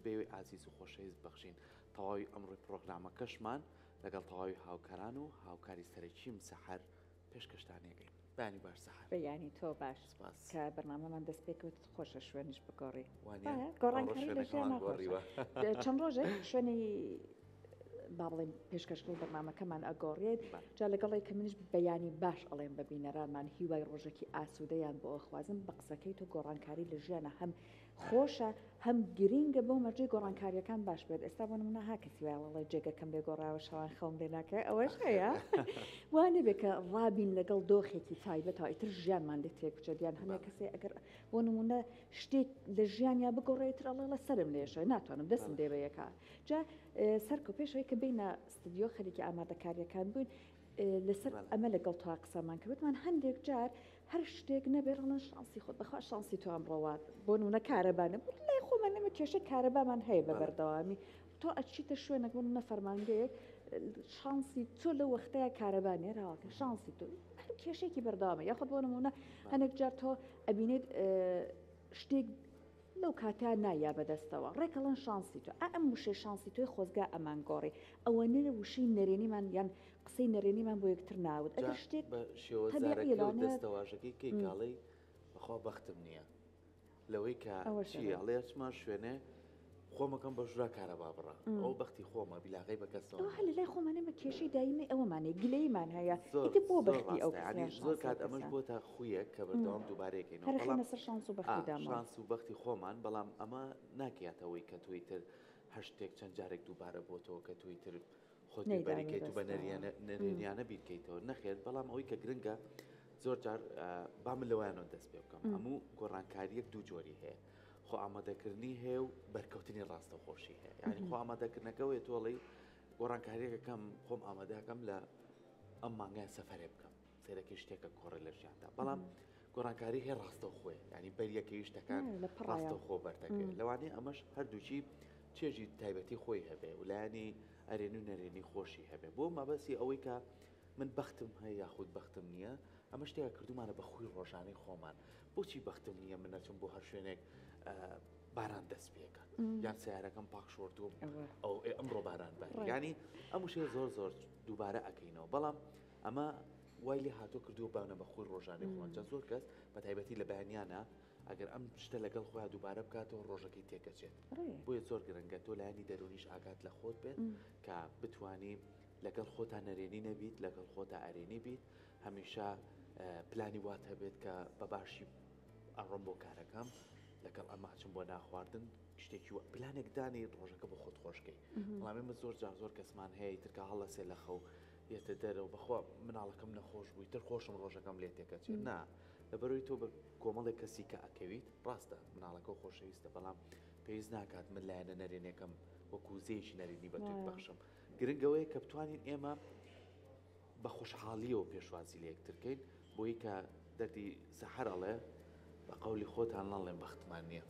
بەێوەی ئازیز و خۆشەویست بەخشین. تەواوی ئەمڕۆی پڕۆگرامەکەشمان لەگەڵ تەواوی هاوکاران و هاوکاری سەرەکیم سەحەر پێشکەشتان ئەکەین. بەیانی باش سەحەر. بەیانی تۆ باش. سپاس. کە بەرنامەمان دەست پێکرد خۆشە شوێنیش بگۆڕی. وانیە؟ وایە ئەمڕۆ گۆڕانکاری لە ژیان شوێنەکەمان ناخۆشە. گۆڕیوە. چەند ڕۆژێک شوێنی با بڵێین پێشکەشکردنی بەرنامەکەمان ئەگۆڕێت. بەڵێ. جا لەگەڵی کە منیش بەیانی باش ئەڵێم بە بینەرانمان هیوای ڕۆژێکی ئاسوودەیان بۆ ئەخوازم بە قسەکەی تۆ گۆڕانکاری لە ژیانە هەم خۆشە هەم گرینگە بەو مەرجەی گۆڕانکاریەکان باش بێت ئێستا بۆ نمونە ها کەسی وایە ئەڵێ جێگەکەم لێ گۆڕاوە شەوان خەوم لێ ناکەوێ ئەوەش هەیە وا نەبێ کە ڕابین لەگەڵ دۆخێکی تایبەتەوە ئیتر ژیانمان لێ تێک بچێت یان هەندێک کەسێ ئەگەر بۆ نمونە شتێک لە ژیانیا بگۆڕێ ئیتر ئەڵێ ئەڵێ سەرم لێشە ناتوانم دەستم دێ بە یەکا جا سەرکۆ پێشەوەی کە بینە ستدیۆ خەریکی ئامادەکاریەکان بووین لەسەر ئەمە لەگەڵ تۆ قسەمان کرد وتمان هەندێک جار هەر شتێک نەبێت ڕڵن شانسی خۆت بەخوا شانسی تۆ ئەمڕۆ وات بۆ نمونە کارەبا نەبوو لای خۆمان ئێمە کێشەی کارەبامان هەیە بە بەردەوامی تۆ ئەچیتە شوێنێک بۆ نمونە فەرمانگەیەک شانسی تۆ لەو وەختەیە کارەبا نییە ڕاوەکە شانسی تۆ هەر کێشێکی بەردەوامە یاخود بۆ نمونە هەندێک جار تۆ ئەبینیت شتێک لەو کاتە نایا بەدەستەوە ڕێک ئەڵێن شانسی تۆ ئا ئەم وشەی شانسی تۆی خۆزگا ئەمان گۆڕی ئەوەنە وشەی نەرێنیمان یان قسەی نەرێنیمان بۆ یەکتر ناوت جا ئەگەر شتێک بە تەبیعیە شێوەزارەکەی و لەوانەیە دەستەواژەکەی کەی کاڵێی بەخوا بەختم نییە لەوەی کە ئەوەش چی هەیە. ئەڵێ ئەچمە شوێنێ خۆمەکەم بە ژورا کارەبا بڕا ئەوە بەختی خۆمە بیلاغەی بە کەسەوە ئەوە هەر نییە. لە لای خۆمان ئێمە کێشەی دایمی ئەوەمان هەیە گلەییمان هەیە زۆر ئیتر بۆ زۆر بەختی ئەو ڕاستە کەسە یانی یان زۆر شانسی کات ئەو ئەمەش کەسە. بۆتە خوویەک کە بەردەوام دووبارەیەکەینەوە هەر بەڵام ئەخەینە سەر شانس و ئا بەختی داماو. شانس و بەختی خۆمان بەڵام ئەمە ناکەیاتەوەی کە تۆ ئیتر هەر شتێک چەند جارێک دووبارە بۆتەوە کە تۆ ئیتر خۆت نەیداوی بەریکەیت و بە دەستەوە. نەرێنیانە بیرکەیتەوە نەخێر بەڵام ئەوەی کە گرنگە زۆر جار با من لەوەیانەوە دەست پێ بکەم هەموو گۆڕانکاریەک دوو جۆری هەیە خۆ ئامادەکردنی هەیە و بەرکەوتنی ڕاستەوخۆشی هەیە یعنی خۆ ئامادەکردنەکەەوەی تۆڵی گۆڕانکاریەکەم خۆم ئامادەکەم لە ئەم مانگای سەفەرێ بکەم سەرەکی شتێکە کۆڕێ لە ژیاندا بەڵام گۆڕانکاری هەیە ڕاستەوخۆیە ینی بەریەکەوی شتەکان ڕاستەوخۆ بەردەکەوێت لەوانەیە ئەمەش هەردووکی چێژی تایبەتی خۆی هەبێ و لایەنی ئەرێنی و نەرێنی خۆشی هەبێ بۆ مەبەستی ئەوەی کە من بەختم هەیە یاخود بەختم نییە ئەمە شتێکە کردومانە بە خوی ڕۆژانەی خۆمان بۆچی بەختم نییە من نەچم بۆ هەر شوێنێک باران دەست پێکات یان سیارەکەم پاک شۆردووە ئەو ئەمڕۆ باران باران ینی ئەم وشەیە زۆر زۆر دووبارە ئەەکەینەوە بەڵام ئەمە وای لێ هاتووە کردووە بانە بە خوی ڕۆژانەی خۆمان جا زۆر کەس بە تایبەتی لە بەیانیانە ئەگەر ئەم شتە لەگەڵ خۆیان دووبارە بکاتەوە ڕۆژەکەی تێکەچێت بۆیە زۆر گرنگە تۆ لایەنی دەرونیش ئاگات لە خۆت بێت کە بتانی لەگەڵ خۆتا نەرێنی نەبیت لەگەڵ خۆتا ئەرێنی بیت هەمیشە پلانی وات هەبێت کە بە باشی ئەڕۆم بۆ کارەکەم لەگەڵ ئەمە ئەچم بۆ ناخواردن شتێکی وە پلانێک دانی ڕۆژەکە بۆ خۆت خۆشکەی بەڵام ئێمە زۆر جار زۆر کەسمان هەیە ترکە هەڵەسێ لە خەو یەتە دەرەوە بەخوا مناڵەکەم نەخۆش بووی تر خۆشم ڕۆژەکەم لێ تێکەچێت نا لەبەرەوەی تۆ بە کۆمەڵێک کەسی کە ئەکەویت ڕاستە مناڵەکە و خۆشەویستە بەڵام پێویست ناکات من لایەنە نەرێنێکەم وەکو زەیەکی نەرێنی بە تۆی بەخشم گرنگەوەیە کە بتوانین ئێمە بە خۆشحاڵیەوە پێشوازی لە یەکتر کەین بۆی کە دەردی سەحەر ئەڵێ بە قەولی خۆتان نەڵێن بەختمان نییە.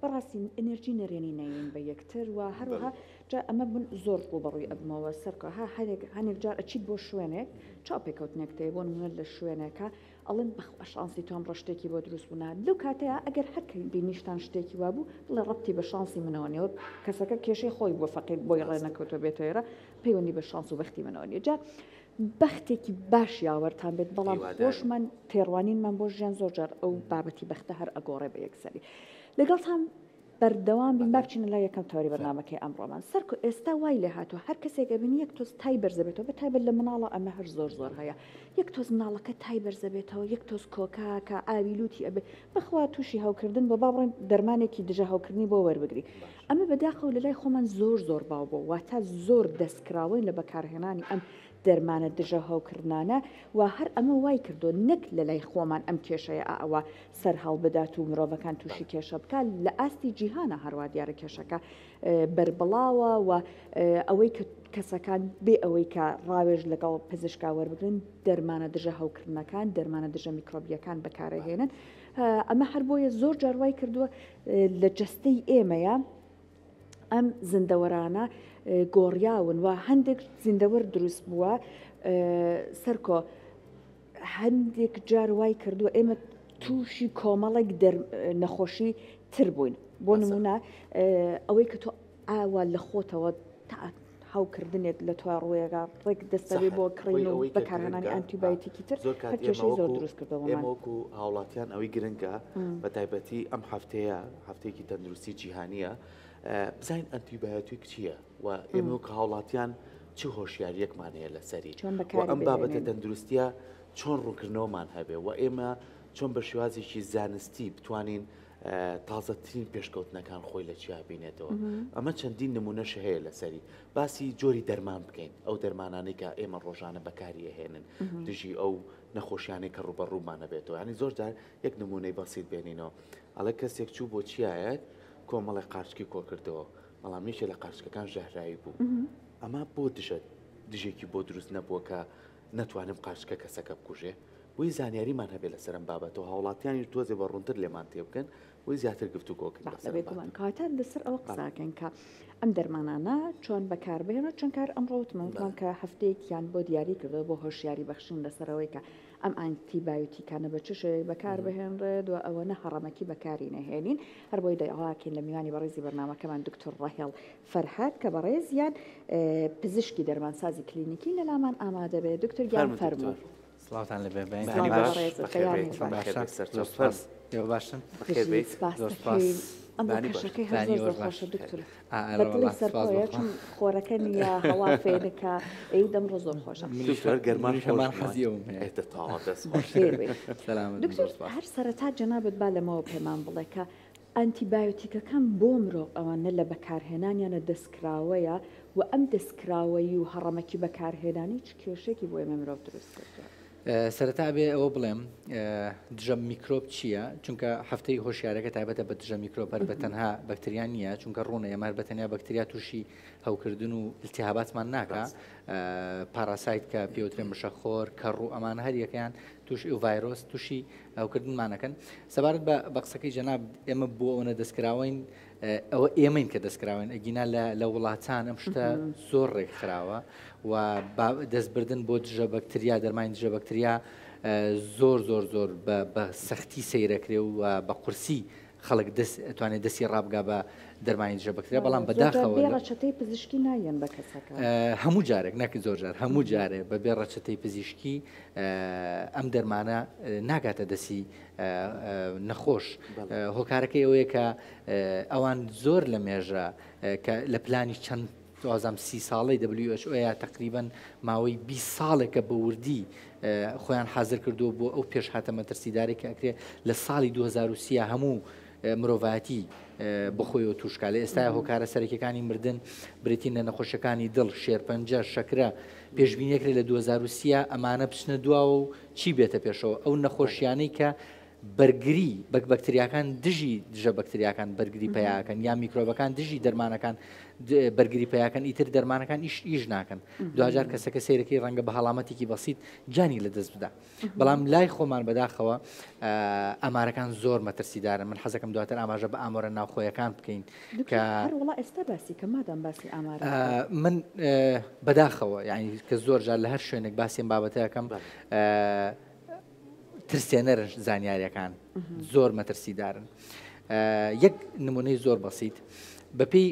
بەڕاستی ئەنرژی نەرێنی نەین بە یەکتر و هەروەها جا ئەمە بن زۆر ڕووبەڕووی ئەبمەوە سەرکە ها هەرێک هەنێک جار ئەچیت بۆ شوێنێک چاو پێکەوتنێک تێ بۆ نمونە لە شوێنێکە ئەڵێن بەخوا شانسی تۆم ڕە شتێکی بۆ دروست بوو نا لەو کاتەیا ئەگەر هەر کە بینیشتان شتێکی وابوو بڵێ ڕەبتی بە شانسی منەوە نیە کەسەکە کێشەی خۆی بووە فەقیر بۆی ڕێ نەکەوتووە بێتە ئێرە پەیوەندی بە شانس و بەختی منەوە نیە جا بەختێکی باش یاوەرتان بێت بەڵام خۆشمان تێڕوانینمان بۆ ژیان زۆر جار ئەو بابەتی بەختە هەر ئەگۆڕێ بە یەکسەری لەگەڵتان بەردەوام بین با بچینە لای یەکەم تەوەری بەرنامەکەی ئەمڕۆمان. سەرکۆ ئێستا وای لێ هاتووە هەر کەسێک ئەبینی یەک تۆز تای بەرزەبێتەوە بە تایبەت لە مناڵە ئەمە هەر زۆر زۆر هەیە یەک تۆز مناڵەکە تای بەرزەبێتەوە یەک تۆز کۆکاکە ئاوی لوتی ئەبێ بەخوا تووشی هەوکردن بۆ با بڵێن دەرمانێکی دژە هەوکردنی بۆ وەربگری ئەمە بەداخەوە لە لای خۆمان زۆر زۆر باو بووە واتە زۆر دەستکراوەین لە بەکارهێنانی ئەم دەرمانە دژە هەوکردنانە و هەر ئەمە وای کردووە نەک لە لای خۆمان ئەم کێشەیە ئەوە سەرهەڵبدات و مرۆڤەکان تووشی کێشە بکات، لە ئاستی جیهانا هەروا دیارە کێشەکە بەربڵاوە و ئەوەی کە کەسەکان بێ ئەوەی کە ڕاوێژ لەگەڵ پزیشکا وەربگرن دەرمانە دژە هەوکردنەکان، دەرمانە دژە میکرۆبییەکان بەکارئەهێنن. ئەمە هەر بۆیە زۆر جار وای کردووە لە جەستەی ئێمەیە ئەم زیندەوەرانە گۆڕیاون و هەندێک زیندەوەر دروست بووە سەرکۆ هەندێک جار وای کردووە ئێمە تووشی کۆمەڵێک نەخۆشی تر بووین. بۆ نمونە ئەوەی کە تۆ ئاوا لە خۆتەوە تا هەوکردنێک لە تۆ ڕوویەکە ڕێک دەستەوێ بۆ کڕین و بەکارهێنانی ئەنتیبایۆتیکی تر زۆر کات کێشەی زۆر دروست کردەوە. ئێمە وەکو هاوڵاتیان ئەوەی گرنگە بە تایبەتی ئەم هەفتەیە هەفتەیەکی تەندروستی جیهانیە بزانین ئەنتیبایۆتیک چییە و ئێمە وەکو هاوڵاتیان چ هۆشیاریەکمان هەیە لەسەری و ئەم بابەتە تەندروستیە چۆن ڕوونکردنەوەمان هەبێ و ئێمە چۆن بە شێوازێکی زانستی بتوانین تازەترین پێشکەوتنەکان خۆی لە چیا بینێتەوە ئەمە چەندین نمونەش هەیە لەسەری باسی جۆری دەرمان بکەین ئەو دەرمانانەی کە ئێمە ڕۆژانە بەکاری ئەهێنن دژی ئەو نەخۆشیانەی کە ڕوبەڕوومانە بێتەوە ینی زۆر جار یەک نمونەی بەسیت بێنینەوە ئەڵێ کەسێک چوو بۆ چیایەک کۆمەڵی قارچکی کۆکردەوە بەڵام یەکێ لە قارچکەکان ژەهراوی بوو ئەمە بۆ دژە دژێکی بۆ دروست نەبووە کە نەتوانم قارچکە کەسەکە بکوژێ بۆی زانیاریمان هەبێ لەسەر ئەم بابەتە و هاوڵاتیانیش تۆزێ بە ڕوونتر لێمان تێبگەن بۆی زیاتر گفتوگۆکەین لەسەر ئەم بێگومان بابەتە. کەواتە لەسەر ئەوە قسە ئەکەین کە ئەم دەرمانانە چۆن بەکاربهێنن چۆن کار ئەمڕۆ وتمان وتمان کە هەفتەیەکیان بۆ دیاری کردووە بۆ هۆشیاری بەخشین لەسەر ئەوەی کە ئەم ئانتیبایۆتیکانە بە چ شێوەیەک بەکاربهێنرێت و ئەوەنە هەڕەمەکی بەکاری نەهێنین هەر بۆی داواکەین لە میوانی بەڕێزی بەرنامەکەمان دکتۆر ڕەهێڵ فەرهاد کە بەڕێزیان پزیشکی دەرمانسازی کلینیکین لەلامان ئامادە بێت دکتۆر گیان فەرموو. سڵاوتان لێبێ بەیانتان باش ئێوە باشن کەشەکەی هەر زۆر زۆر خۆشە دکتۆر بە دڵی سەرکۆیە چون خۆرەکە نییە هەوا فێنکە ئەی دەم ڕۆ زۆر خۆشە دکتۆر گەرمان خۆشمان حەزی ئەوم هەیە تەواو دەست خۆش دکتۆر هەر سەرەتا جەنابت با لەمەوە پێمان بڵێ کە ئەنتیبایۆتیکەکان بۆ مرۆڤ ئەوانە لە بەکارهێنانیانە دەستکراوەیە و ئەم دەستکراوەیی و هەڕەمەکی بەکارهێنانی چ کێشەیەکی بۆ ئێمەی مرۆڤ دروست کردووە؟ سەرەتا ئەبێ ئەوە بڵێم دژە میکرۆب چییە؟ چونکە هەفتەی هۆشیارەکە تایبەتە بە دژە میکرۆب هەر بە تەنها بەکتریا نییە چونکە ڕوونە ئێمە هەر بە تەنیا بەکتریا تووشی هەوکردن و التهاباتمان ناکا parasite کە پێوترێن مشەخۆر کەڕوو ئەمانە هەر یەکەیان تووش و ڤایرۆس تووشی هەوکردنمان ئەکەن. سەبارەت بە بە قسەکەی جەناب ئێمە بۆ ئەوەنە دەستکراوەین ئەوە ئێمەین کە دەستکراوین ئەگینا لە لە وڵاتان ئەم شتە زۆر ڕێکخراوە و دەستبردن بۆ دژە بەکتریا دەرمانی دژە بەکتریا زۆر زۆر زۆر بە سەختی سەیرەکرێ و بە قورسی خەڵک دەست ئەتوانێت دەستی ڕابگا بە دەرمانی دژە بەکتریا بەڵام بەداخەوە بێ ڕەچەتەی پزیشکی نایەن بە کەسەکە هەموو جارێک نەک زۆر جار هەموو جارێ بە بێ ڕەچەتەی پزیشکی ئەم دەرمانە ناگاتە دەستی نەخۆش هۆکارەکەی ئەوەیە کە ئەوان زۆر لە مێژە کە لە پلانی چەند وازام سی ساڵەی WHO یا تقریبا ماوەی 20 ساڵێکە بە وردی خۆیان حاضر کردووە بۆ ئەو پێشهاتە مەترسیدارێک کە ئەکرێ لە ساڵی 2030 هەموو مرۆڤایەتی بەخۆیەوە توشکا لە ئێستا هۆکارە سەرەکیەکانی مردن بریتین لە نەخۆشیەکانی دڵ، شێرپەنجە، شەکرە، پێشبینی ئەکرێت لە 2030 ئەمانە بچنە دواوە و چی بێتە پێشەوە ئەو نەخۆشیانەی کە بەرگری بەک بەکتریاکان دژی دژە بەکتریاکان بەرگری پیاکەن یا میکرۆبەکان دژی دەرمانەکان بەرگری پیاکەن ئیتر دەرمانەکان ئیش ئیش ناکەن دواجار کەسەکە سیرەکەی ڕەنگە بە هەڵامەتێکی بەسیت گیانی لەدەست بدا. بەڵام لای خۆمان بەداخەوە ئامارەکان زۆر مەترسیدارن من حەزەکەم دواتر ئاماژە بە ئامۆرە ناوخۆیەکان بکەین کە وڵا ئێستا باسی کە مادام باسی ئامار من بەداخەوە یعنی کە زۆر جار لە هەر شوێنێک باسیێن بابەتەکەم ترسێنەرن زانیاریەکان زۆر مەترسیدارن یەک نمونەی زۆر بەسیت بەپێی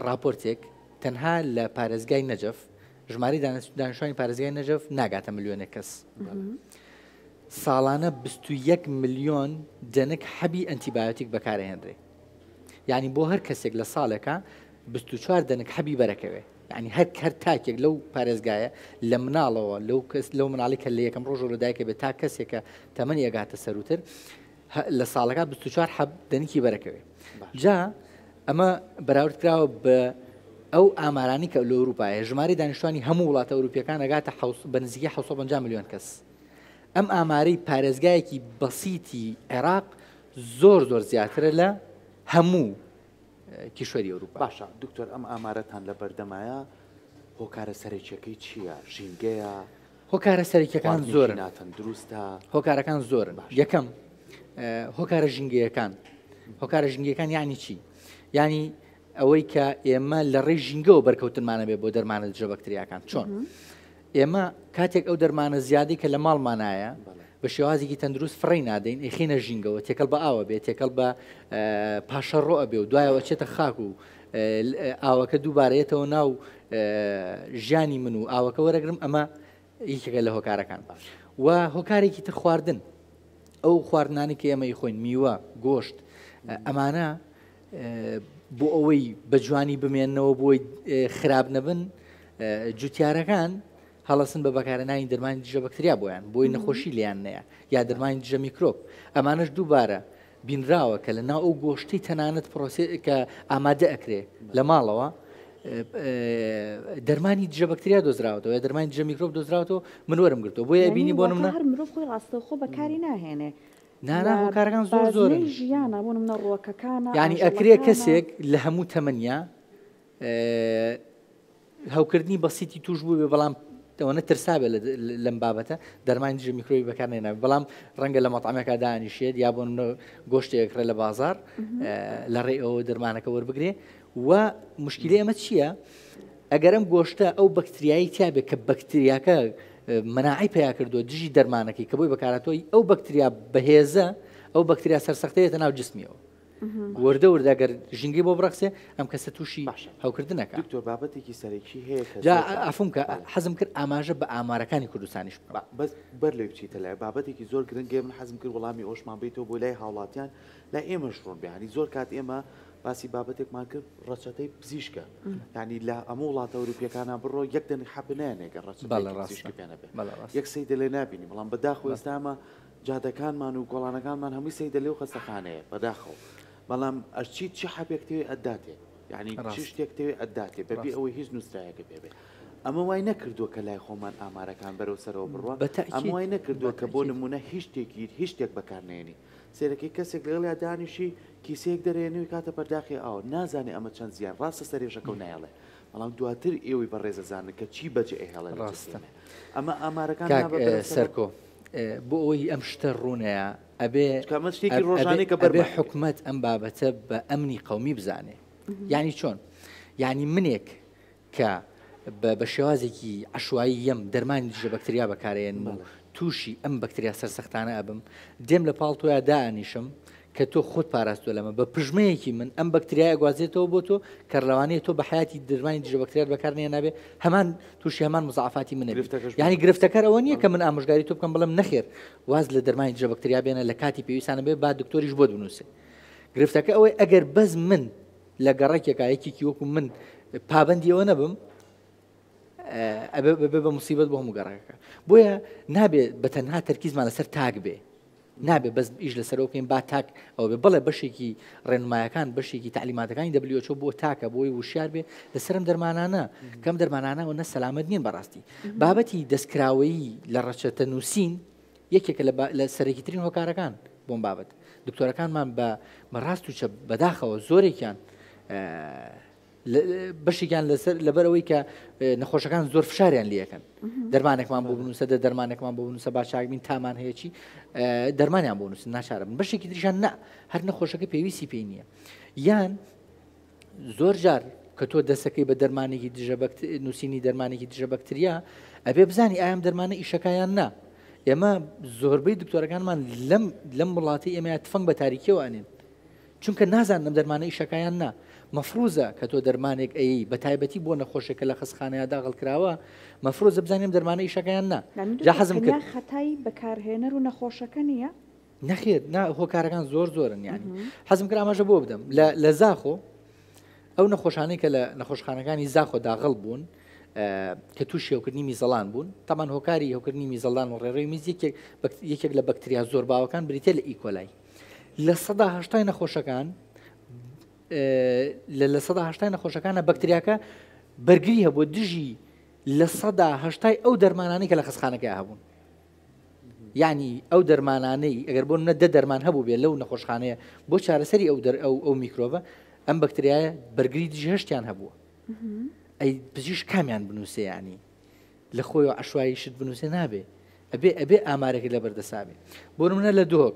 راپۆرتێک تەنها لە پارێزگای نەجەف ژمارەی دانیشتوانی پارێزگای نەجەف ناگاتە ملیۆنێک کەس. ساڵانە 21 ملیۆن دەنک حەبی ئەنتیبایۆتیک بەکارهێنرێ. یعنی بۆ هەر کەسێک لە ساڵێکە 24 دەنک حەبی بەرەکەوێ. یعنی هەر هەر تاکێک لەو پارێزگایە لە مناڵەوە لەو کەس لەو مناڵی کە لە یەکەم ڕۆژەوە لە دایکە بێت تا کەسێکە تەمەنی ئەگاتە سەروتر لە ساڵەکە 24 حەب دەنکی بەرەکەوێ جا ئەمە بەراورد کراوە بە ئەو ئامارانی کە لە ئەوروپایە ژمارەی دانیشتوانی هەموو وڵاتە ئەوروپیەکان ئەگاتە بە نزیکەی 750 ملیۆن کەس ئەم ئامارەی پارێزگایەکی بەسیتی عێراق زۆر زۆر زیاترە لە هەموو کیشوەری ئەوروپا. باشە دکتۆر ئەم ئامارەتان لە بەردەمایە هۆکارە سەرەکیەکەی چییە؟ ژینگەیە؟ هۆکارە سەرەکیەکان زۆرن. ناتەندروستە؟ هۆکارەکان زۆرن. یەکەم هۆکارە ژینگەیەکان. هۆکارە ژینگەکان یعنی چی؟ یعنی ئەوەی کە ئێمە لە ڕێی ژینگەوە بەرکەوتنمانە بێ بۆ دەرمانە دژە بەکتریاکان چۆن؟ ئێمە کاتێک ئەو دەرمانە زیادی کە لە ماڵمانایە بە شێوازێکی تەندروست فڕێی نادەین ئەیخەینە ژینگەوە تێکەڵ بە ئاوە بێ تێکەڵ بە پاشەڕۆ ئەبێ و دوایەوە ئەچێتە خاک و ئاوەکە دووبارەیەتەوە ناو ژیانی من و ئاوەکە وەرەگرم ئەمە یەکێکە لە هۆکارەکان باش و هۆکارێکی تر خواردن ئەو خواردنانی کە ئێمە خۆین میوە گۆشت ئەمانە بۆ ئەوەی بە جوانی بمێنەوە بۆی خراپ نەبن جوتیارەکان هەڵەسن بە بەکارهێنانی دەرمانی دژە بەکتریا بۆیان بۆی نەخۆشی لێیان نەیە یا دەرمانی دژە میکرۆب ئەمانەش دووبارە بینراوە کە لە ناو ئەو گۆشتی تەنانەت پرۆسێ کە ئامادە ئەکرێ لە ماڵەوە دەرمانی دژە بەکتریا دۆزراوەتەوە یا دەرمانی دژە میکرۆب دۆزراوەتەوە من وەرم گرتەوە بۆیە بینی بۆ منە هەر مرۆڤ خۆی ڕاستەوخۆ بەکاری ناهێنێ نانا هۆکارەکان زۆر زۆرن ژیانە بۆ منە ڕووەکەکانە یعنی ئەکرێ کەسێک لە هەموو تەمەنیا هەوکردنی بەسیتی توش بووبێ بەڵام ئەوەنە ترسابێ لەم بابەتە دەرمانی دژە میکرۆبی بەکار نێنابێ بەڵام ڕەنگە لە مەتعەمێکا دانیشێت یا بۆ نمونە گۆشتێک ڕێ لە بازار لە ڕێی ئەوە دەرمانەکە وەربگرێ و مشکلی ئەمە چییە؟ ئەگەر ئەم گۆشتە ئەو بەکتریایی تیاابێ کە بەکتریاکە مەناعی پیا کردووە دژی دەرمانەکەی کە بۆی بەکاراتەوەی ئەو بەکتریا بەهێزە ئەو بەکتریا سەرسەختەیەتە ناو جسمیەوە وردە وردە گەر ژینگەی بۆ بڕەخسێ ئەم کەسە تووشی باشە هەوکردن ئەکا. دکتۆر بابەتێکی سەرەکی هەیە کە جا زۆر جار عەفوم کە بەڵێ. حەزم کرد ئاماژە بە ئامارەکانی کوردستانیش بکەم. با بەس بەر لەوەی بچیتە لای بابەتێکی زۆر گرنگ هەیە من حەزم کرد وەڵامی ئەوەشمان بەیتەوە بۆ لای هاوڵاتیان لای ئێمەش ڕوون بێ یانی زۆر کات ئێمە باسی بابەتێکمان کرد ڕەچەتەی پزیشکە یانی لە هەموو وڵاتە ئەوروپیەکانا بڕۆ یەک دەنک حەپ نایەنێ گەر ڕەچەتەیەکی بەڵێ ڕاستە پزیشکی پێ نەبێ بەڵێ ڕاستە. یەک سەیدەلێ نابینی بەڵام بەداخەوە ئێستا ئەمە جادەکانمان و کۆڵانەکانمان هەمووی سەیدەلێ و خەستەخانەیە بەداخەوە بەڵام ئەرچی چ حەبێک تەوێ ئەداتێ یعنی چ شتێک تەوێ ئەداتێ بەبێ ئەوەی هیچ نووسراوێکە پێ بێ ئەمە وای نەکردووە کە لای خۆمان ئامارەکان بەرەو سەرەوە بڕوا ئەمە وای نەکردووە کە بۆ نمونە هیچ شتێکی هیچ شتێک بەکارنێنی سێرەکەی کەسێک لەگەڵیا دانیشی کیسەیەک دەرێنێ و کاتە پەرداخی ئاو نازانێ ئەمە چەند زیان ڕاستە سەرێشەکە و نایەڵێ بەڵام دواتر ئێوەی بەڕێزەزانن کە چی بەجێ ئەهێڵێ ڕاستە ئەمە ئامارەکان کاک سەرکۆ بۆ ئەوەی ئەم شتە ڕوونەیە ئەبێ ئەمە شتێکی ڕۆژانەی کە ئەبێ بەرمان حکومەت ئەم بابەتە بە ئەمنی قەومی بزانێ یعنی چۆن یعنی منێک کە بە شێوازێکی عشوایی یەم دەرمانی دژە بەکتریا بەکارێنم و تووشی ئەم بەکتریا سەرسەختانە ئەبم دێم لە پاڵ تۆیا دانیشم کە تۆ خۆت پاراستوە لەمە بە پژمەیەکی من ئەم بەکتریایە گوازێتەوە بۆ تۆ کە لەوانەیە تۆ بە حیاتی دەرمانی دژە بەکتریات بەکار نێنابێ هەمان تووشی هەمان مزعفاتی منە یعنی گرفتەکەر ئەوە نییە کە من ئامۆژگاری تۆ بکەم بڵێم نەخێر واز لە دەرمانی دژە بەکتریا بێنە لە کاتی پێویستانە بێ با دکتۆریش بۆت بنووسێ گرفتەکە ئەوەی ئەگەر بەس من لە گەڕەکێکا یەکێکی وەکو من پابندی ئەوە نەبم ئەبێ بە مصیبەت بۆ هەموو گەڕەکەکە بۆیە نابێ بە تەنها تەرکیزمان لەسەر تاک بێ نابێ بەس ئیش لەسەرەوە بکەین با تاک ئەوە بێ بەڵێ بەشێکی ڕێنمایەکان بەشێکی تەعلیماتەکانی WHO بۆ تاکە بۆی وشیار بێ لەسەرم دەرمانانە کەم دەرمانانە و نە سەلامەت نین بەڕاستی بابەتی دەستکراوەیی لە ڕەچەتە نووسین یەکێکە لە سەرەکیترین هۆکارەکان بۆم بابەت دکتۆرەکانمان بە بەڕاست و چە بەداخەوە زۆرێکیان بەشێکیان لەسەر لەبەر ئەوەی کە نەخۆشەکان زۆر فشاریان لەکەن دەرمانێکمان بۆ بنووسە دە دەرمانێکمان بۆ بنووسە با چاک بین تامان هەیە چی دەرمانیان بۆ نووسن ناچارە بن بەشێکی تریشان نا هەر نەخۆشەکە پێویستی پێی نییە یان زۆر جار کە تۆ دەسەکەی بە دەرمانێکی دژە نووسینی دەرمانێکی دژە بەکتریا ئەبێ بزانی ئایم دەرمانە ئیشەکەیان نا ئێمە زۆربەی دکتۆرەکانمان لەم لەم وڵاتی ئێمە تفەنگ بە تاریکیەوە ئەنێن چونکە نازانن ئەم دەرمانە ئیشەکا یان نا، مەفروزە کە تۆ دەرمانێک ئەیەی بە تایبەتی بۆ نەخۆشێک کە لە خەستخانەیا داغڵ کراوە مەفروزە بزانی ئەم دەرمانە ئیشەکا یان نا. یانی جا دکتۆر حەزم تەنیا کرد. خەتای بەکارهێنەر و نەخۆشەکە نییە؟ نەخێر نا هۆکارەکان زۆر زۆرن یانی حەزم کرد ئاماژە بۆ بدەم لە لە زاخۆ ئەو نەخۆشانەی کە لە نەخۆشخانەکانی زاخۆ داغڵ بوون کە تووشی هەوکردنی میزەڵان بوون تامان هۆکاری هەوکردنی میزەڵان و ڕێڕەوی میز یەکێک یەکێک لە بەکتریا زۆر باوەکان بریتە لە ئیکۆلای 80% نەخۆشەکان لە 80% نەخۆشەکانە بەکتریاکە بەرگری هەبوو دژی 80% ئەو دەرمانانەی کە لە خەستخانەکە هەبوون یعنی ئەو دەرمانانەی ئەگەر بۆ نە دە دەرمان هەبوو بێ لەو نەخۆشخانەیە بۆ چارەسەری ئەو دەر ئەو ئەو میکرۆبە ئەم بەکتریایە بەرگری دژی هەشتیان هەبووە ئەی پزیشک کامیان بنووسێ ینی لە خۆیەوە عەشوایی شت بنووسێ نابێ ئەبێ ئەبێ ئامارێکی لە بەردەسا بێ بۆ نمونە لە دهۆک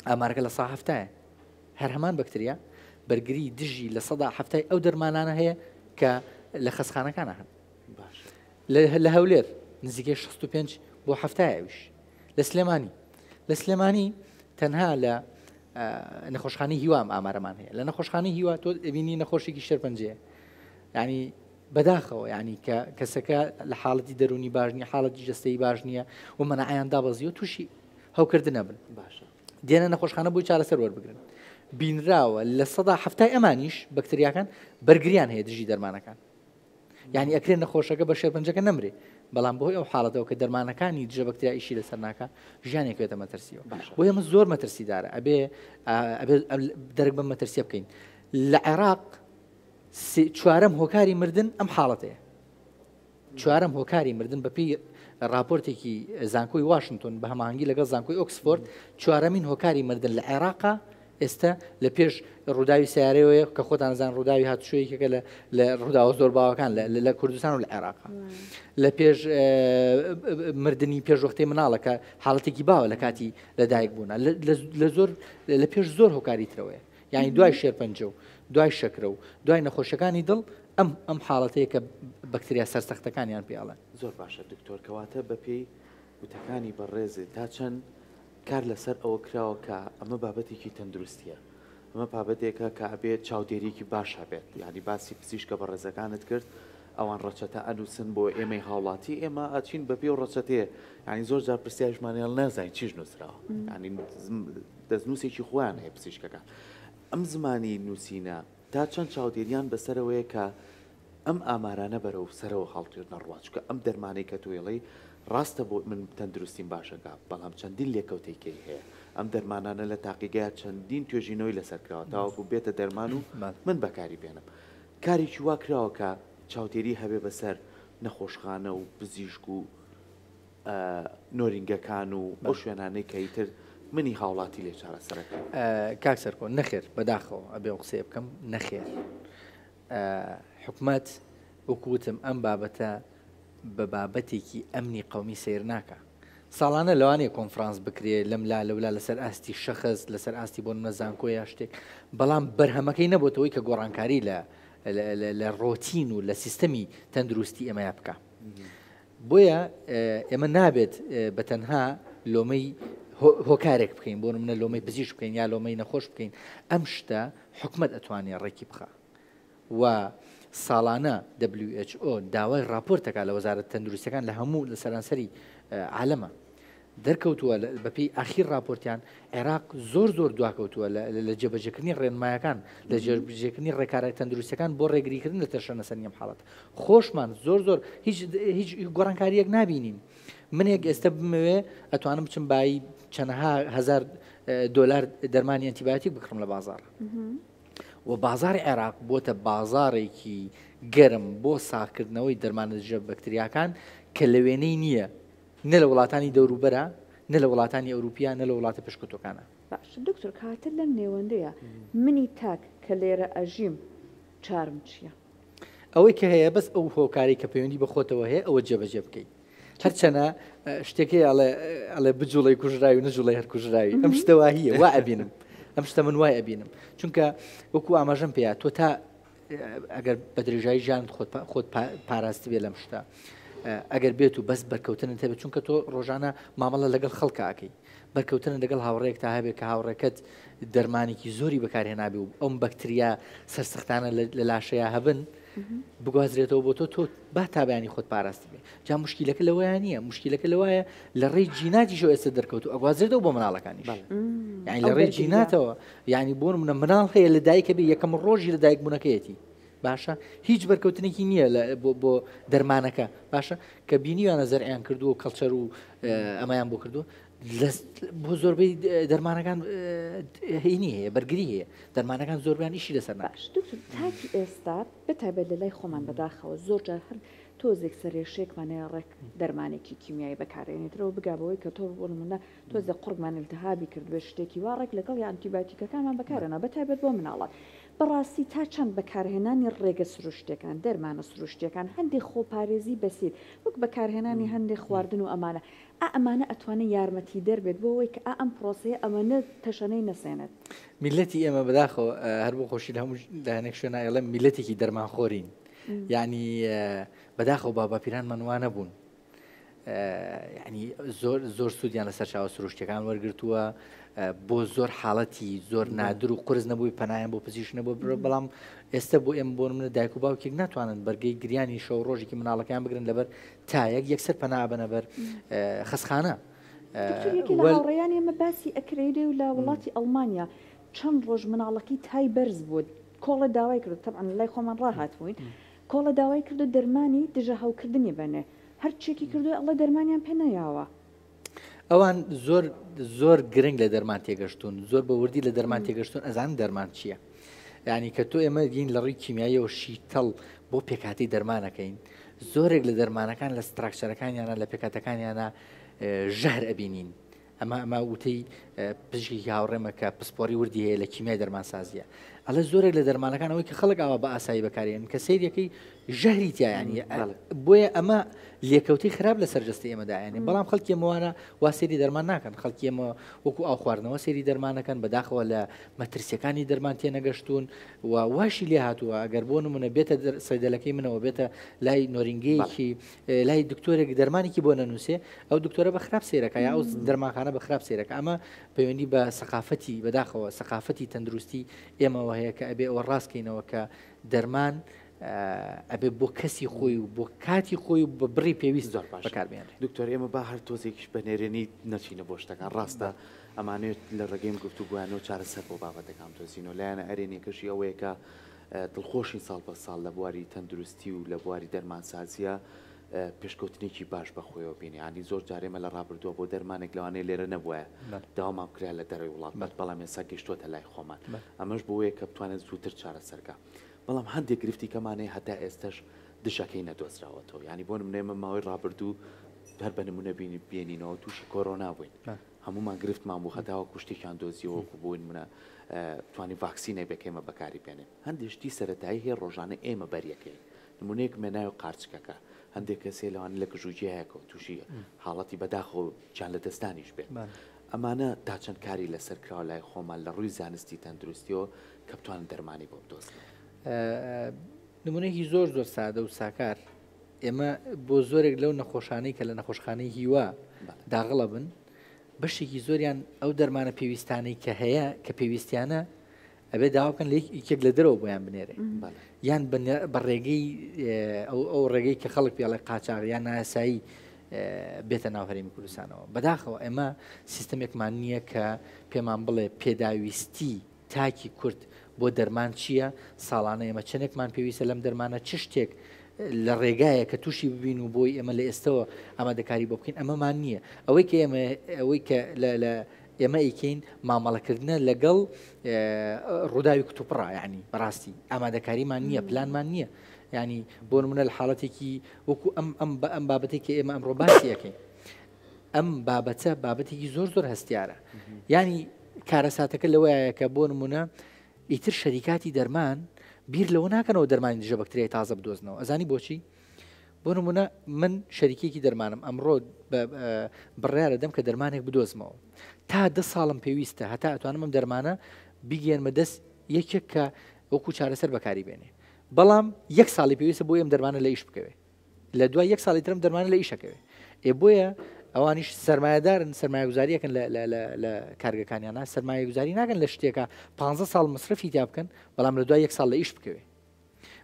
ئامارەکە لە سا هەفتایە هەر هەمان بەکتریا بەرگری دژی 70% ئەو دەرمانانە هەیە کە لە خەسخانەکانە هەن لە هەولێر نزیکەی 65 بۆ هەفتایەویش لە سلێمانی لە سلێمانی تەنها لە نەخۆشخانەی هیوا ئەم ئامارەمان هەیە لە نەخۆشخانەی هیوا تۆ ئەبینی نەخۆشێکی شێرپەنجەیە ینی بەداخەوە ینی کە کەسەکە لە حاڵەتی دەرونی باش نیە حاڵەتی جەستەی باش نییە و مەناعیان دابەزیوە تووشی هەوکردنە بن باشە دێنە نەخۆشخانە بۆی چارەسەر وەربگرن بینراوە 70% ئەمانیش بەکتریاکان بەرگریان هەیە دژی دەرمانەکان یانی ئەکرێ نەخۆشەکە بە شێرپەنجەکە نەمرێ بەڵام بەهۆی ئەو حاڵەتەوە کە دەرمانەکانی دژە بەکتریا ئیشی لەسەر ناکا ژیانی ئەکەوێتە مەترسیەوە بۆ ئێمە زۆر مەترسیدارە ئەبێ ئەبێ دەرک بەم مەترسیە بکەین لە عێراق چوارەم هۆکاری مردن ئەم حاڵەتەیە چوارەم هۆکاری مردن بەپی راپۆرتێکی زانکۆی واشنگتۆن بە هەماهەنگی لەگەڵ زانکۆی ئۆکسفۆرد چوارەمین هۆکاری مردن لە عێراقا ئێستا لە پێش ڕووداوی سیارەیەوەیە کە خۆتان زان ڕووداوی هاتوچۆ یەکێکە لە لە ڕووداوە زۆر باوەکان لە کوردستان و لە عێراق لە پێش مردنی پێشوەختەی مناڵەکە حاڵەتێکی باوە لە کاتی لەدایک بوونە لە زۆر لە پێش زۆر هۆکاری ترەوەیە یعنی دوای شێرپەنجە و دوای شەکرە و دوای نەخۆشەکانی دڵ ئەم ئەم حاڵەتەیە کە بەکتریا سەرسەختەکانیان پێڵێن. زۆر باشە دکتۆر کەواتە بەپێی وتەکانی بەڕێزت تا چەند کار لەسەر ئەوە کراوە کە ئەمە بابەتێکی تەندروستیە ئەمە بابەتێکە کە ئەبێت چاودێریەکی باش هەبێت یعنی باسی پزیشکە بەڕێزەکانت کرد ئەوان ڕەچەتە ئەنووسن بۆ ئێمەی هاوڵاتی ئێمە ئەچین بە پێ و ڕەچەتەیە یعنی زۆر جار پرسیارشمان هەیە نازانین چیش نووسراوە یعنی دەستنووسێکی خۆیان هەیە پزیشکەکان ئەم زمانی نووسینە تا چەند چاودێریان بەسەرەوەیە کە ئەم ئامارانە بەرەو سەرەوە هەڵتر نەڕوا چونکە ئەم دەرمانەی کە تۆ ئەڵێی ڕاستە بۆ من تەندروستیم باشەکە بەڵام چەندین لێکەوتەی کەی هەیە ئەم دەرمانانە لە تاقیگەیە چەندین توێژینەوەی لەسەر کراوە تاوەکو بێتە دەرمان و من بەکاری بێنم کارێکی وا کراوە کە چاودێری هەبێ بەسەر نەخۆشخانە و پزیشک و نۆرینگەکان و ئەو شوێنانەی کە ئیتر منی هاوڵاتی لێ چارەسەرەکەن. کاک سەرکۆ نەخێر بەداخەوە ئەبێ ئەو قسەیە بکەم نەخێر حکومەت وەکو وتم ئەم بابەتە بە بابەتێکی ئەمنی قەومی سەیر ناکا. ساڵانە لەوانەیە کۆنفرانس بکرێ لەم لا لەولا لەسەر ئاستی شەخس لەسەر ئاستی بۆ نمونە زانکۆ یا شتێک بەڵام بەرهەمەکەی نەبۆتەوەی کە گۆڕانکاری لە لە ڕۆتین و لە سیستەمی تەندروستی ئێمەیا بکا. بۆیە ئێمە نابێت بە تەنها لۆمەی هۆکارێک بکەین بۆ نمونە لۆمەی پزیشک بکەین یا لۆمەی نەخۆش بکەین ئەم شتە حکومت ئەتوانێ ڕێکی بخا و ساڵانە WHO داوای ڕاپۆرت دەکات لە وەزارەت تەندروستیەکان لە هەموو لە سەرانسەری عالەمە دەرکەوتووە بەپێی ئاخیر راپۆرتیان عێراق زۆر زۆر دواکەوتووە لە جێبەجێکردنی ڕێنمایەکان لە جێبەجێکردنی ڕێکارە تەندروستەکان بۆ ڕێگریکردن لە تەشەنەسەنی ئەم حاڵەت خۆشمان زۆر زۆر هیچ هیچ گۆڕانکاریەک نابینین منێک ئێستا بمەوێ ئەتوانم بچم بایی چەنەها هزار دۆلار دەرمانی ئەنتیبایۆتیک بکڕم لە بازاڕ و بازاڕی عێراق بۆتە بازاڕێکی گەرم بۆ ساغکردنەوەی دەرمانە دژە بەکتریاکان کە لە وێنەی نییە نە لە وڵاتانی دەوروبەرا نە لە وڵاتانی ئەوروپیا نە لە وڵاتە پێشکەوتووەکانا. باشە دکتۆر کاتە لەم نێوەندەیا منی تاک کە لێرە ئەژیم چارم چیە؟ ئەوەی کە هەیە بەس ئەو هۆکارەی کە پەیوەندی بە خۆتەوە هەیە ئەوە جێبەجێ بکەیت. هەرچەنە شتێک هەیە ئەڵێ ئەڵێ بجوڵەی کوژراوی نەجوڵەی هەر کوژراوی ئەم شتە واهیە وا ئەبینم ئەم شتە من وای ئەبینم چونکە وەکو ئاماژەم پێیا تۆ تا ئەگەر بە درێژایی ژیانت خۆت خۆت پاراست بێ لەم شتە ئەگەر بێت و بەس بەرکەوتنت هەبێت چونکە تۆ ڕۆژانە مامەڵە لەگەڵ خەڵکاکەی بەرکەوتن لەگەڵ هاوڕێک تا هەبێت کە هاوڕێکەت دەرمانێکی زۆری بەکارهێنابێ و ئەم بەکتریا سەرسەختانە لە لاشەیە هەبن بگوازرێتەوە بۆ تۆ تۆ با تابیانی خۆت پاراستبێ جا مشکیلەکە لەوەیە نییە مشکیلەکە لەوایە لە ڕێی جیناتیشەوە ئێستا دەرکەوت و ئەگوازرێتەوە بۆ مناڵەکانیش یعنی لە ڕێی جیناتەوە یعنی بۆ منە مناڵ هەیە لە دایکە بێ یەکەم ڕۆژی لە دایک بوونەکەیەتی باشە هیچ بەرکەوتنێکی نییە بۆ دەرمانەکە باشە کە بینیوانە زەرعیان کردووە و کەڵچەر و ئەمەیان بۆ کردووە بۆ زۆربەی دەرمانەکان هینی هەیە بەرگری هەیە دەرمانەکان زۆربیان ئیشی لەسەر باش دکتۆر تاکی ئێستا بەتایبەت لە لای خۆمان بەداخەوە زۆر جار هەر تۆزێک سەرێشێکمان هەیە ڕێک دەرمانێکی کیمیایی بەکارێنێتەوە بگا بەوەی کە تۆ بۆ نمونە تۆزێ قوڕگمان التهابی کردبێت شتێکی وا ڕێک لەگەڵ یا ئەنتیبایۆتیکەکانمان بەکارێنەوە بەتایبەت بۆ مناڵان بەڕاستی تا چەند بەکارهێنانی ڕێگە سروشتیەکان دەرمانە سروشتیەکان هەندێک خۆپارێزی بەسیت وەک بەکارهێنانی هەندێک خواردن و ئەمانە ئا ئەمانە ئەتوانێ یارمەتیدەر بێت بۆ ئەوەی کە ئا ئەم پرۆسەیە ئەوەنە تەشەنەی نەسێنێت. میللەتی ئێمە بەداخەوە هەر بۆ خۆشی لە هەموو لایەنێک شوێنا ئەڵێم میللەتێکی دەرمانخۆرین یعنی بەداخەوە باباپیرانمان وا نەبوون. یعنی زۆر زۆر سوودیان لە سەرچاوە سروشتەکان وەرگتووە بۆ زۆر حاڵەتی زۆر نادر و قرس نەبووی پەنایان بۆ پزیشک نەبوو بڕ بەڵام ئێستا بۆ ئێمە بۆ منە دایک و باوکێک ناتوانن بەرگەی گریانی شەو ڕۆژێکی مناڵەکان بگرن لەبەر تایەک یەکسەر پەنا بەنە بەر خەسخانە. دکتۆر یەکێ لە هاوڕێیانی ئێمە باسی ئەکرێ و لە وڵاتی ئەڵمانیا چەند ڕۆژ مناڵەکەی تای بەرز بوو کۆڵە داوای کرد تەبعەن لای خۆمان ڕاهاتبووین کۆڵە داوای کردو دەرمانی دژە هەوکردنی بەنێ هەرچێکی کردو ئەڵێ دەرمانیان پێ نەیاوە. ئەوان زۆر زۆر گرنگ لە دەرمان تێگەشتون زۆر بە وردی لە دەرمان تێگەشتون ئەزان دەرمان چییە یعنی کە تۆ ئێمە دین لە ڕووی کیمیاییەوە شیتەڵ بۆ پێکاتی دەرمانەکەین زۆرێک لە دەرمانەکان لە structure ەکانیانە لە پێکاتەکانیانە ژەهر ئەبینین ئەمە ئەمە وتەی پزیشکێکی هاوڕێمە کە پسپۆری وردی هەیە لە کیمیای دەرمانسازیە ئەڵێ زۆرێک لە دەرمانەکان ئەوەی کە خەڵک ئاوا بە ئاسایی بەکارێن کە سەیرەکەی ژەهری تیایانی بۆیە ئەمە لێکەوتەی خراپ لەسەر جەستەی ئێمە دایانێ بەڵام خەڵکی ئێمەوانە وا سەیری دەرمان ناکەن خەڵکی ئێمە وەکو ئاو خواردنەوە سەیری دەرمانەکەن بەداخەوە لە مەترسیەکانی دەرمان تێنەگەشتون و واشی لێ هاتووە ئەگەر بۆ نمونە بێتە سەیدەلەکەی منەوە بێتە لای نۆرینگەیەکی لای دکتۆرێک دەرمانێکی بۆ نەنووسێ ئەو دکتۆرە بە خراپ سەیرەکە یا ئەو دەرمانخانە بە خراپ سەیرەکە ئەمە پەیوەندی بە سەقافەتی بەداخەوە سەقافەتی تەندروستی ئێمەوە هەیە کە ئەبێ ئەوە ڕاستکەینەوە کە دەرمان ئەبێ بۆ کەسی خۆی و بۆ کاتی خۆی و بە بڕی پێویست زۆر باش بەکاربێنرێ. دکتۆر ئێمە با هەر تۆزێکیش بە نەرێنی نەچینە بۆ شتەکان ڕاستە ئەمانەوێت لە ڕێگەی ئەم گفتوگۆیانەوە چارەسەر بۆ بابەتەکان بدۆزینەوە لایەنە ئەرێنیەکەشی ئەوەیە کە دڵخۆشین ساڵ بە ساڵ لە بواری تەندروستی و لە بواری دەرمانسازیە پێشکەوتنێکی باش بە خۆیەوە بینی یانی زۆر جار ئێمە لە ڕابردووە بۆ دەرمانێک لەوانەیە لێرە نەبوایە داوامان بکرا لە دەرەوەی وڵات بەت بەڵام ئێستا گەیشتووەتە لای خۆمان ئەمەش بۆیە کە بتوانێت زووتر چارەسەرکە بەڵام هەندێک گرفتی کەمان هەیە هەتا ئێستەش دژەکەی نەدۆزراوەتەوە یانی بۆ نمونە ئێمە ماوەی ڕابردوو هەر بە نمونە بینی بێنینەوە تووشی کۆرۆنا بووین هەمومان گرفتمان بوو هەتاوەکو شتێکیان دۆزیەوە وەکو بۆ نمونە توانی ڤاکسینێک بێ کە ئێمە بەکاری بێنین هەندێک شتی سەتایی هەیە ڕۆژانە ئێمە بەریەکەین نمونەیەکم هەیە ناوی قارچکەکە هەندێک کەس هەیە لەوانە لە گژوگیایەکەوە تووشی حاڵەتی بەداخەوە گیان لەدەستدانیش بێت ئەمانە تا چەند کاری لەسەر کراوە لای خۆمان لە ڕووی زانستی تەندروستیەوە کە بتوانن دەرمانی بۆ بدۆزنەوە؟ نمونەیەکی زۆر زۆر سادە و ساکار ئێمە بۆ زۆرێک لەو نەخۆشانەی کە لە نەخۆشخانەی هیوا داغڵە بن بەشێکی زۆریان ئەو دەرمانە پێویستانەی کە هەیە کە پێویستیانە ئەبێ داوا بکەن لە یەکێک لە دەرەوە بۆیان بنێرێ یان بە ڕێگەی ئەو ڕێگەی کە خەڵک پێڵێ قاچاغ یان نایاسایی بێتە ناو هەرێمی کوردستانەوە بەداخەوە ئێمە سیستەمێکمان نییە کە پێمان بڵێ پێداویستی تاکی کورد بۆ دەرمان چییە ساڵانە ئێمە چەندێکمان پێویستە لەم دەرمانە چ شتێک لە ڕێگایە کە تووشی ببین و بۆی ئێمە لە ئێستەوە ئامادەکاری بۆ بکەین ئەمەمان نییە ئەوەی کە ئێمە ئەوەی کە لە ئێمە ئەیکەین مامەڵەکردنە لەگەڵ ڕووداوی کتوپڕا یعنی بەڕاستی ئامادەکاریمان نییە پلانمان نییە ینی بۆ نمونە لە حاڵەتێکی وەکو ئەم ئەم بە ئەم بابەتێک کە ئێمە ئەمڕۆ باسی ئەەکەین ئەم بابەتە بابەتێکی زۆر زۆر هەستیارە ینی کارەساتەکە لەوەیە کە بۆ نمونە ئیتر شەریکاتی دەرمان بیر لەوە ناکەنەوە دەرمانی دژە بەکتریای تازە بدۆزنەوە ئەزانی بۆچی بۆ نمونە من شەریکێکی دەرمانم ئەمڕۆ بڕیارە دەم کە دەرمانێک بدۆزمەوە تا دە ساڵم پێویستە هەتا ئەتوانم ئەم دەرمانە بیگەێنمە دەست یەکێک کە وەکو چارەسەر بەکاری بێنێ بەڵام یەک ساڵی پێویستە بۆ ئەم دەرمانە لە ئیش بکەوێ لە دوای یەک ساڵی ترم دەرمانە لە ئیشەکەوێ ئێ بۆیە ئەوانیش سرمایهدارن سرمایهگوزاریەکەن لە کارگەکانیانە سرمایهگوزاری ناکەن لە شتێکە پ ساڵ مصرفی تیا بکەن بەڵام لە دوای یەک ساڵ لە ئیش بکەوێ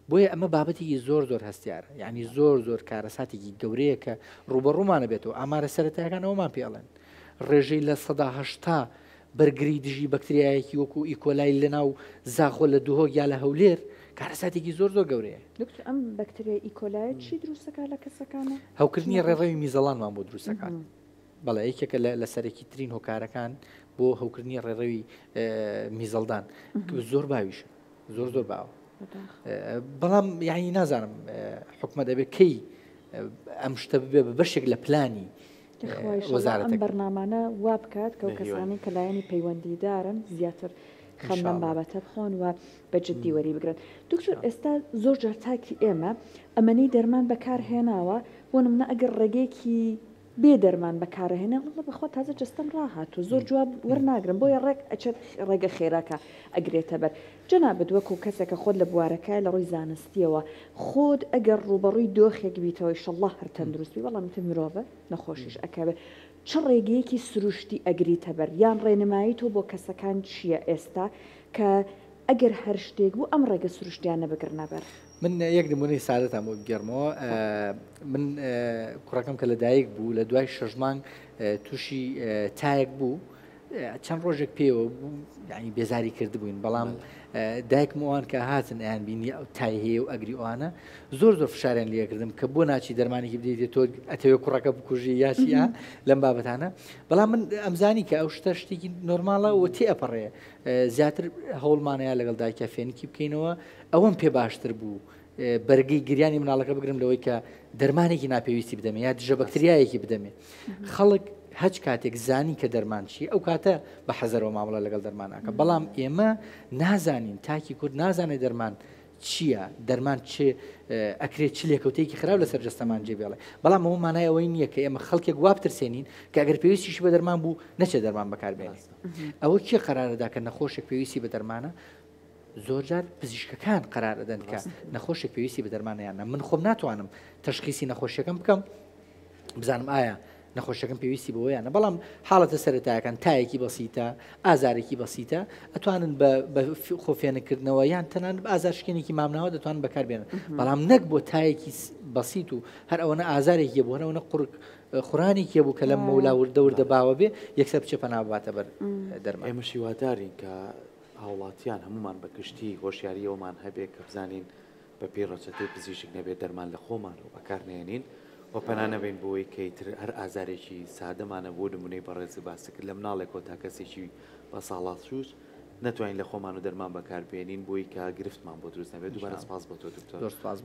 بۆیە ئەمە بابەتێکی زۆر زۆر هەستیارە یعنی زۆر زۆر کارەساتێکی گەورەیە کە ڕوبەڕوومانە بێتەوە ئامارە سەرەتایەکان ئەومان پێ ئەڵێن ڕێژەی 80% بەرگری دژی بەکتریایەکی وەکو ئیکۆلای لەناو زاخۆ لە دهۆک یا لە هەولێر کارەساتێکی زۆر زۆر گەورەیە. دکتۆر ئەم بەکتریای ئیکۆلایە چی دروستەکات لە کەسەکانە؟ هەوکردنی ڕێڕەوی میزەڵانمان بۆ دروستەکات. بەڵێ یەکێکە لە سەرەکی ترین هۆکارەکان بۆ هەوکردنی ڕێڕەوی میزەڵدان زۆر باویشە زۆر زۆر باوە بەڵام یعنی نازانم حکومە دەبێت کەی ئەم شتە ببێ بە بەشێک لە پلانی وەزارەت بەرنامانە وا بکات کە کەسانی کە لایەنی پەیوەندیدارن زیاتر خەم لەم بابەتە بخۆن و بە جددی وەری بگرن دکتۆر ئێستا زۆر جار تاکی ئێمە ئەمەنەی دەرمان بەکار هێناوە بۆ نمونە ئەگەر ڕێگەیەکی. بێ دەرمان بەکارەهێنێ وەڵا بەخوا تازە جەستەم ڕاهاتوو زۆر جواب وەرناگرم بۆیە ڕێک ئەچێت ڕێگە خێراکە ئەگرێتە بەر جەنابت وەکو کەسێک کە خۆت لە بوارەکە لە ڕووی زانستیەوە خۆت ئەگەر ڕووبەڕووی دۆخێک بیتەوە ئیشەڵڵا هەر تەندروست بی بەڵام ئیتر مرۆڤە نەخۆشیش ئەکەوێ چ ڕێگەیەکی سروشتی ئەگریتە بەر یان ڕێنمایی تۆ بۆ کەسەکان چییە ئێستا کە ئەگەر هەر شتێک بوو ئەم ڕێگە سروشتیانە بگرنە بەر؟ من یەک نمونەی سادەتان بۆ بگێڕمەوە من کوڕەکەم کە لەدایک بوو لە دوای شەش مانگ تووشی تایەک بوو چەند ڕۆژێک پێوە بوو ینی بێزاری کردبووین بەڵام دایکم ئەوان کە هاتن ئەیان بینی ئەو تای هەیە و ئەگری ئەوانە زۆر زۆر فشاریان لێکردم کە بۆ ناچی دەرمانێکی بدەیت تۆ ئەتەوێ کوڕەکە بکوژی یاچیە لەم بابەتانە بەڵام من ئەمزانی کە ئەو شتە شتێکی نۆرماڵە و تێ ئەپەڕێ زیاتر هەوڵمانەیە لەگەڵ دایکە فێنکی بکەینەوە ئەوەم پێ باشتر بوو بەرگەی گریانی مناڵەکە بگرم لەوەی کە دەرمانێکی ناپێویستی بدەمێ یا دژە بەکتریایەکی بدەمێ خەڵک هەچ کاتێک زانی کە دەرمان چی ئەو کاتە بە حەزەرەوە مامەڵە لەگەڵ دەرماناکە بەڵام ئێمە نازانین تاکی کورد نازانێت دەرمان چییە دەرمان چ ئەکرێت چ لێکەوتێکی خراپ لەسەر جەستەمان جێ بێڵێ بەڵام ئەوە مانای ئەوەی نییە کە ئێمە خەڵکێک وا بترسێنین کە ئەگەر پێویستیش بە دەرمان بوو نەچێت دەرمان بەکاربێنێت ئەوە کێ قەرارەدا کە نەخۆشێک پێویستی بە دەرمانە زۆرجار پزیشکەکان قەرار ئەدەن کە نەخۆشێک پێویستی بە دەرمانە یان نا من خۆم ناتوانم تەشخیسی نەخۆشیەکەم بکەم بزانم ئایا نەخۆشەکەم پێویستی بەوە یانە بەڵام حاڵەتە سەتایەکان تایەکی بەسیتە ئازارێکی بەسیتە ئەتوانن بە خۆفێنکردنەوە یان تەنان ئازارشکێنێکی مامناوە دەتوان بەکاربێنن بەڵام نەک بۆ تایەکی بەسیت و هەر ئەوەنە ئازارێکی بۆ هەرەوەنە قورگ خورانێکی بوو کە لەم مەولا وردە وردە باوە بێ یەکسەر بچێ پەنا بباتە بەر دەرمان. ئێمە هیوادارین کە هاوڵاتیان هەموومان بە گشتی هۆشیاری ئەوەمان هەبێ کە بزانین بە پێی ڕەچەتەی پزیشک نەبێت دەرمان لە خۆمانەوە بەکار نێنین و پەنا نەبەین بۆی کە ئیتر هەر ئازارێکی سادەمانە بۆ نمونەی بەڕێز باست کرد لە مناڵێکەوە تا کەسێکی بە ساڵاچووش نەتوانین لە خۆمان و دەرمان بەکار بێنین بۆی کە گرفتمان بۆ دروست نەبێت دووبارە سپاس بۆ تۆ دکتۆر. زۆر سپاس بۆ.